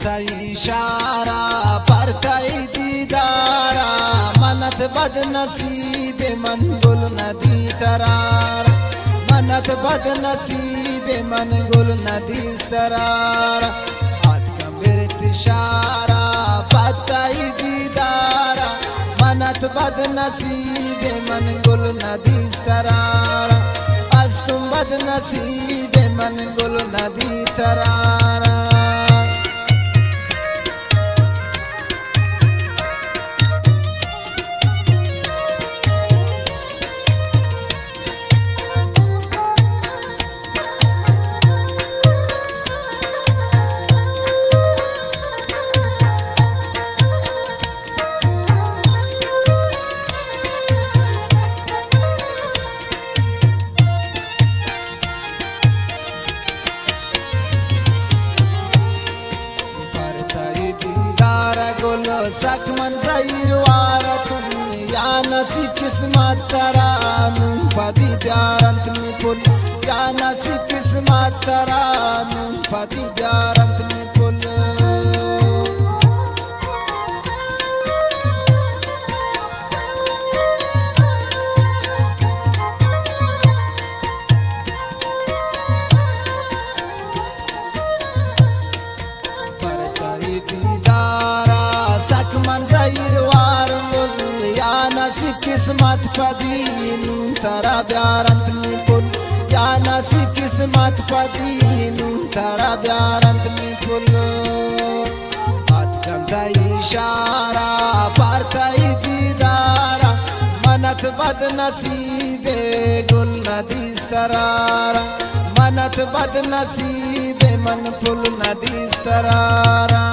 تئی اشارہ پر تئی دیدارا، منت بد نصیب من گل ندی ترارا، منت بد نصیب من گل ندیست ترارا۔ آتکم برت اشارہ پر تئی دیدارا، منت بد نصیب من گل ندیست ترارا، استم بد نصیب من گل ندی ترارا۔ پر تئی دیدار گل سک من زہیر وارتم، یا نصیب قسمت ترا نوں پدی بیارنت می پل، یا نصیب قسمت ترا نوں پدی بیارنت می پل۔ پر تئی دیدارا سک من زہیر وار گل، یا نصیب قسمت پدی نوں ترا بیارنت می پل، یا نصیب قسمت پدی نوں ترا بیارنت می پل۔ آتکم تئی اشارہ پر تئی دیدارا، منت بد نصیب گل ندیست ترارا، منت بد نصیب من پل ندیست ترارا۔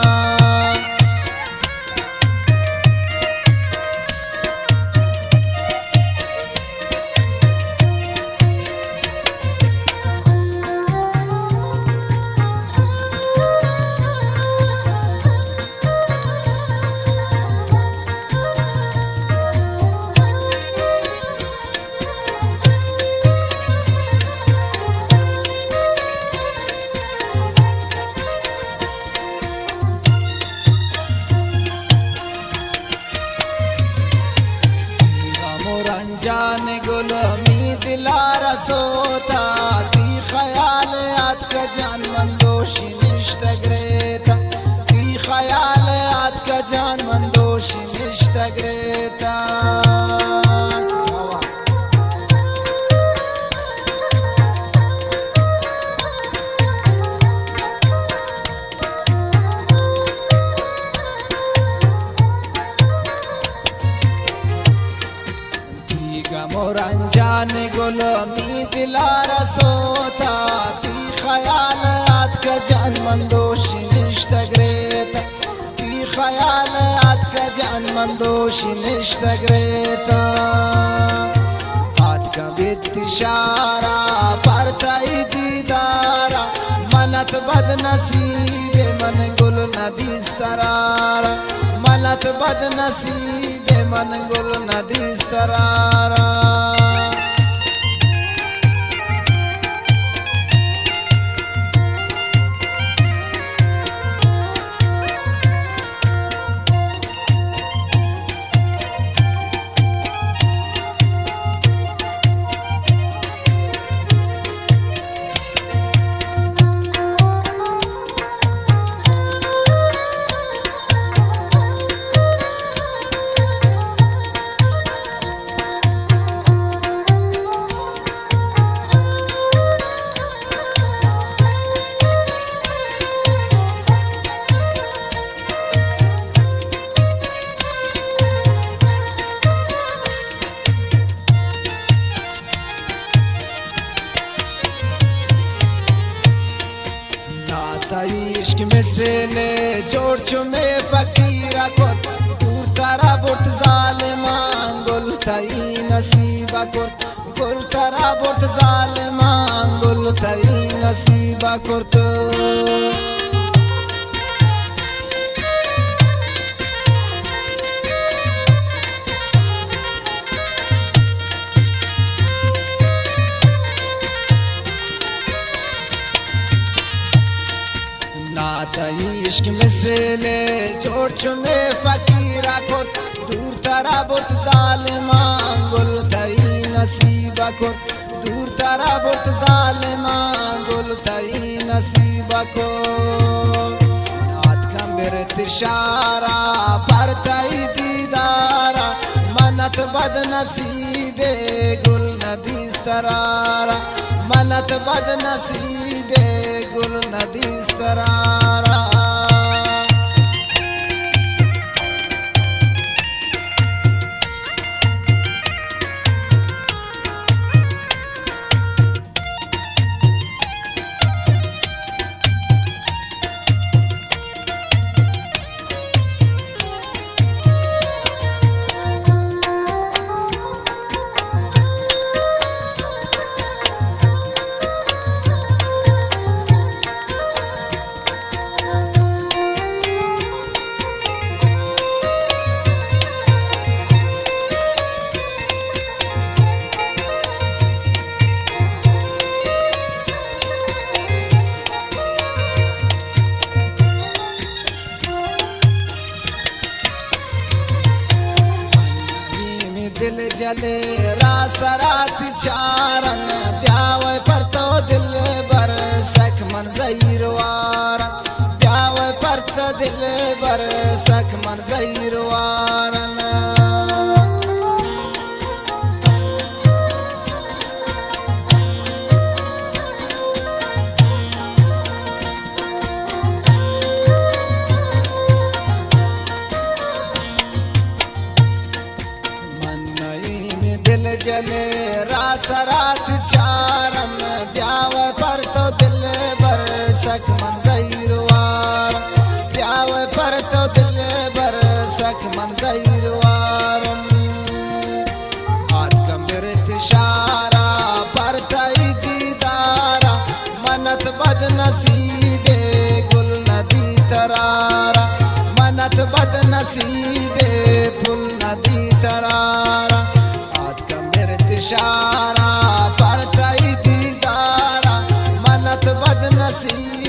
غم و رنجان گل می دلارا سوتا، تی خیال آتک جان من دوشی نشتگ ریتا، تی خیال آتک جان من دوشی نشتگ ریتا۔ تی غم و رنجان گل می دلارا سوتا، تی خیال آتک جان من دوشی نشتگ ریتا، تی خیال آتک جان من دوشی نشتگ ریتا۔ آتکم بیت اشارہ پر تئی دیدارا، منت بد نصیب من گل ندیست ترارا، منت بد نصیب من گل ندیست ترارا۔ نا تئی عشق مثل جوڑ چو مے فقیر کت، دور ترا برت ظالمان گل تئی نصیب کت، گل ترا برت ظالمان گل تئی نصیب کرت۔ نا تئی عشق مثل جوڑ چنے فقیرا کت، دور ترا بت ظالماں گل تئی نصیبا کت، دور ترا بت ظالماں گل تئی نصیبا کت۔ آتکم برت شارا پر تئی دیدارا، منت بد نصیبے گل ندیست ترارا، منت بد نصیبے گل ندیست ترارا۔ دل جلے را سرات چارن، بیاوے پر تو دلبر سک من زہیر وارن، بیاوے پر تو دلبر سک من زہیر وارن۔ من نعیم دل جلے را سرات چارن، بیاوے پر تو دلبر سک من زہیر وارن، بیاوے پر تو دلبر سک من زہیر وارن۔ آتکم برت شارا پر تئی دیدارا، منت بد نصیبے گل ندی ترارا، منت بد نصیبے پھل ندی ترارا۔ آتکم برت شارا پر تئی دیدارا، منت بد نصیب